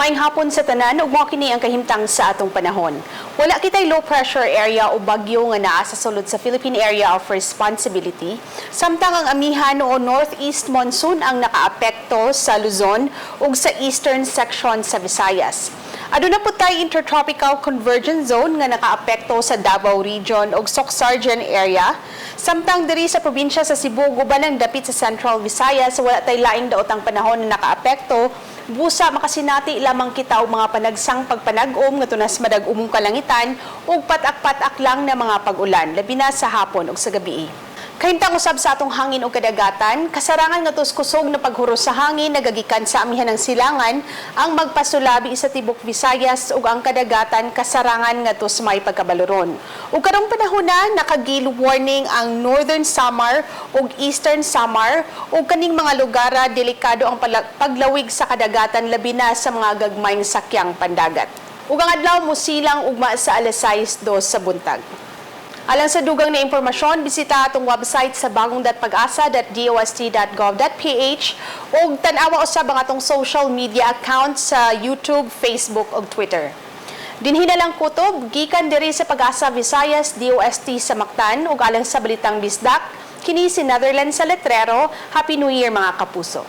Maayong hapon sa tanan ug mao kini ang kahimtang sa atong panahon. Wala kitay low pressure area o bagyo nga naa sa sulod sa Philippine Area of Responsibility. Samtang ang amihan o northeast monsoon ang nakaapekto sa Luzon ug sa eastern section sa Visayas. Aduna po tay intertropical convergence zone nga nakaapekto sa Davao Region ug Soccsksargen area. Samtang diri sa probinsya sa Cebu guban ang dapit sa Central Visayas, wala tay laing daotang panahon na nakaapekto. Busa makasinati lamang kita og mga panagsang pagpanag-om nga tunas madag-umong kalangitan ug patak-patak lang na mga pag-ulan, labi na sa hapon ug sa gabi. Kahimtang usab sa atong hangin ug kadagatan, kasarangan nga kusog na paghuros sa hangin nagagikan sa amihan ng silangan ang magpasulabi sa tibok Visayas ug ang kadagatan kasarangan ngadto sa may pagkabaluron. Ug karong panahon na naka-gale warning ang Northern Samar ug Eastern Samar ug kaning mga lugara delikado ang paglawig sa kadagatan, labi na sa mga gagmayng sakyang pandagat. Ug ang adlaw mosilang ugma sa alas 6:02 sa buntag. Alang sa dugang na impormasyon, bisita atong website sa bagong.pagasa.dost.gov.ph ug tan-awa usab ang atong social media accounts sa YouTube, Facebook ug Twitter. Dinhi na lang kutob, gikan diri sa Pag-asa Visayas, DOST sa Mactan ug alang sa Balitang Bisdak, kini si Netherlands sa Letrero. Happy New Year, mga kapuso.